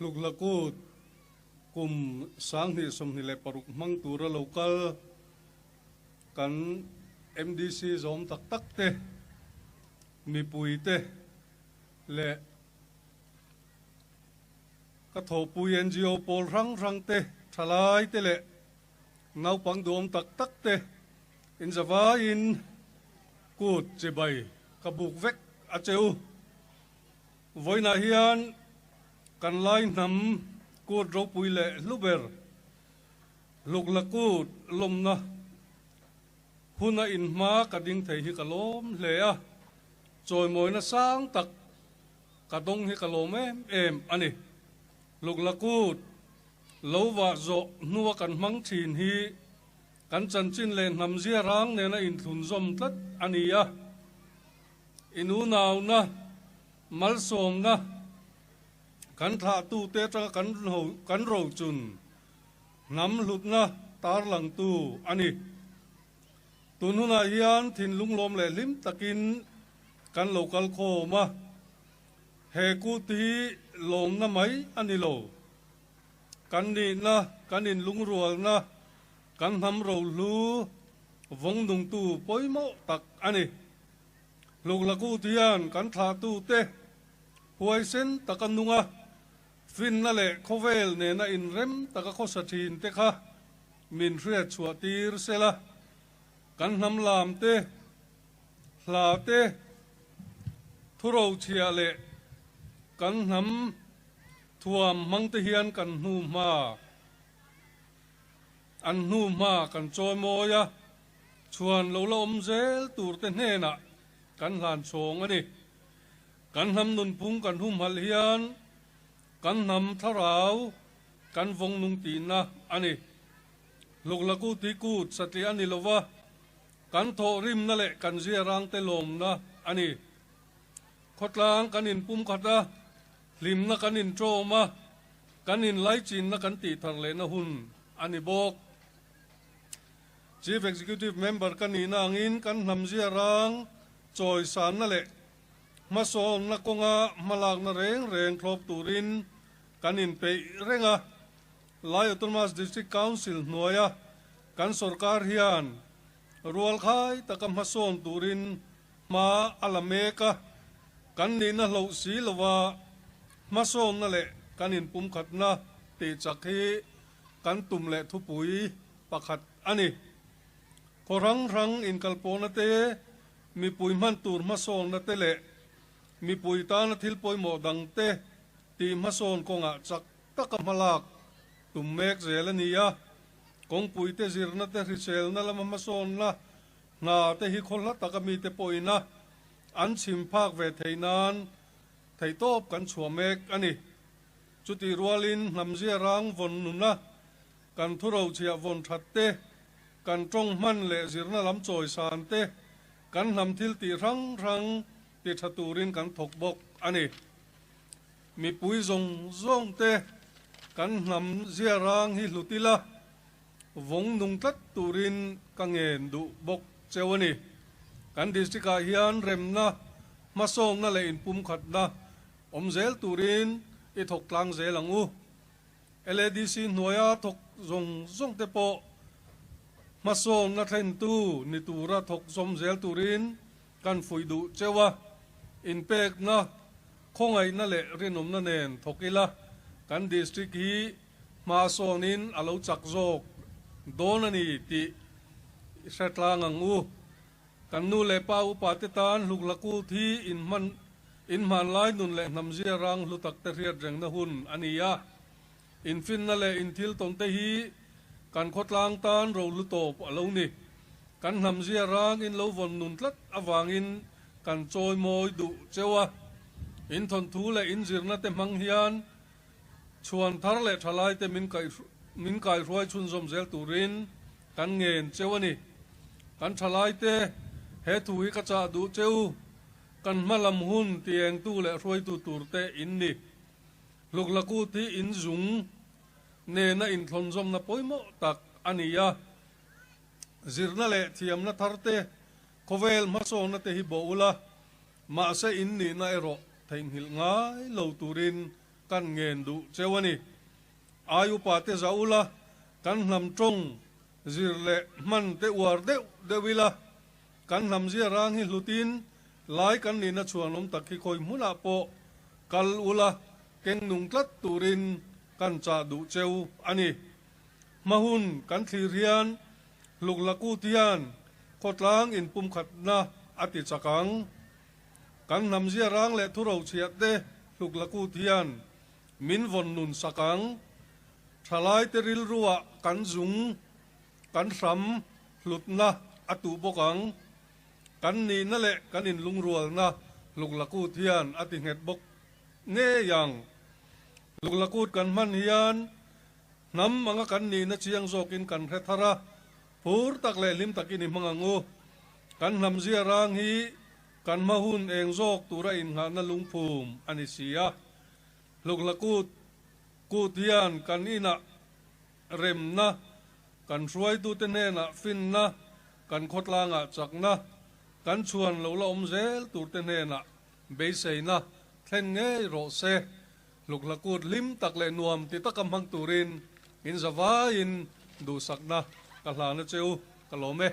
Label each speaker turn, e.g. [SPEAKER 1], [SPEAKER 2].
[SPEAKER 1] Hluklakut kum 2026 hmang tura lo kal kan MDC zawm tak tak te, mipui te leh ka thawhpui NGO pawl hrang hrang te, thalai te leh naupang duhawm tak tak te inzavaiin kut chibai ka buk vek a che u. Vawiinah hian kan lai hnam kut ropui leh hlu ber, hlukla kut lawmna huna inhma ka ding thei hi ka lawm hle a, chawimawina sang tak ka dawng hi ka lawm em em a ni. Hlukla kut lo vah zawh hnua kan hmang thin hi kan chanchin leh hnam zia rang nena inthlunzawm tlat a ni a. Inunauna, malsawmna kan thlahtute atanga kan kan rochun hnam hlutna tarlangtu a ni. Tun hunah hian thinlung lawm leh hlim takin kan lo kal khawm a, he kut hi lawmna mai a ni lo. Kan nihna, kan inlungrualna, kan hnam rohlu vawng nungtu pawimawh tak a ni. Hlawklakut hian kan thlahtute huaisen taka nunga finna leh khawvel nena inrem taka khawsa thinte kha min hriat chhuah tir sela, kan hnam lam te, hla te, thurochhiah leh kan hnam thuam hmangte hian kan hnu hma an hnu hma kan chawi mawi a. Chhuan lo la awm zel turte hnenah kan hlan chhawng a ni. Kan hnam nunphung kan humhalh hian kan hnam thlarau kan vawng nung tihna a ni. Hlawklaku ti kut satliah a ni lova, kan thawhrimna leh kan ziarangte lawmna a ni. Khawtlang kan inpumkhat a, hlimna kan inṭawm a, kan inlaichinna kan tihthar lehna hun a ni bawk. Chief Executive Member ka nihna angin kan hnam zia rang chawisanna leh hmasawnna kawnga hmalakna reng reng thlawp turin kan inpeih reng a. Lai Autonomous District Council hnuaia kan sorkar hian rualkhai taka hmasawn turin hma a la mek a, kan nihna hloh si lova hmasawnna leh kan inpumkhatna tihchak hi kan tum leh thupui pakhat a ni. Khaw hrang hrang inkalpawhna te, mipui hman tur hmasawnna te leh mipui tana thil pawimawh dang te tih hmasawn kawngah chak taka hmalak tum mek zel a ni a. Kawngpui te zirna te hriselna lama hmasawnna hna te hi khaw hla taka mite pawhina an chhim phak ve theih nan theihtawp kan chhuah mek a ni. Chutih rualin hnamzia rang vawn nuna Kan thurochhiah vawn that te, kan tawng hman leh zirna lam chawisan te, kan hnam thil tih hrang hrang ti tha turin kan thawk bawk a ni. Mipui zawng zawng te kan hnam zia rang hi hlut ila, vawng nung tlat turin ka ngen duh bawk cheu a ni. Kan district ah hian remna, hmasawmna leh inpumkhatna awm zel turin i thawk tlang zel ang u. LADC hnuaia thawk zawng zawng te pawh hmasawnna thlentu ni tura thawk zawm zel turin kan fuih duh cheu a, inpekna, khawngaihna leh rinawmna nen thawk ila kan district hi hmasawnin a lo chak zawk dawn a ni tih i hre tlang ang u. Kan nu leh pa upa te tan hlukla kut hi inhman inhmanlai nun leh hnamzia rang hlu tak te hriat rengna hun a ni a. Infinna leh inthiltawn te hi kan khawtlang tan rohlu tawp a lo ni. Kan hnamzia rang in lo vawn nun tlat avangin kan chawi mawi duh cheu a. Inthawnthu leh inzirna te hmang hian chhuan thar leh thalai te min kaih min kaihruai chhunzawm zel turin Kan ngen cheu a ni. Kan thalaite, he thu hi ka chah duh cheu, kan hma lam hun tiengtu leh hruaitu turte in ni. Hluklakut hi in zung nena inthlawnzawmna pawimawh tak a ni a. Zirna leh thiamna tharte, khawvel hmasawnna te hi bawh ula, mahse in nihna erawh theihnghilh ngai lo turin. kan ngen duh cheu a ni. Ai upa te zah ula, kan hnam tawng zir leh hman te uar deuh deuh ila, kan hnam zia rang hi hlutin lai kan nihna chhuanawm tak hi khawi hmunah pawh kal ula keng nung tlat turin kan chah duh cheu a ni. Hma hun kan thlir hian Hluklakut hian khawtlang inpumkhatna a ti chak ang. Kan hnam zia rang leh thurochhiah te Hluklakut hian min vawn nun sak ang. Thalaite rilruah kan zung, kan hram hlutna a tuh bawk ang. Kan nihna leh kan inlungrualna Hluklakut hian a ti nghet bawk ngei ang. Hluklakut kan hman hian Hnam anga kan nihna chiang zawkin kan hre thar a, phur tak leh hlim takin i hmang ang u. Kan hnam zia rang hi kan hma hun eng zawk tura innghahna lungphum a ni si a. Hlukhla kut kut hian kan inah remna, kan hruaitute hnenah finna, kan khawtlangah chakna, kan chhuan lo la awm zel turte hnenah beiseina thlen ngei rawh se. Hlukhla kut hlim tak leh nuam ti taka hmang turin in zavaiin duhsakna ka hlana che u, ka lawm e.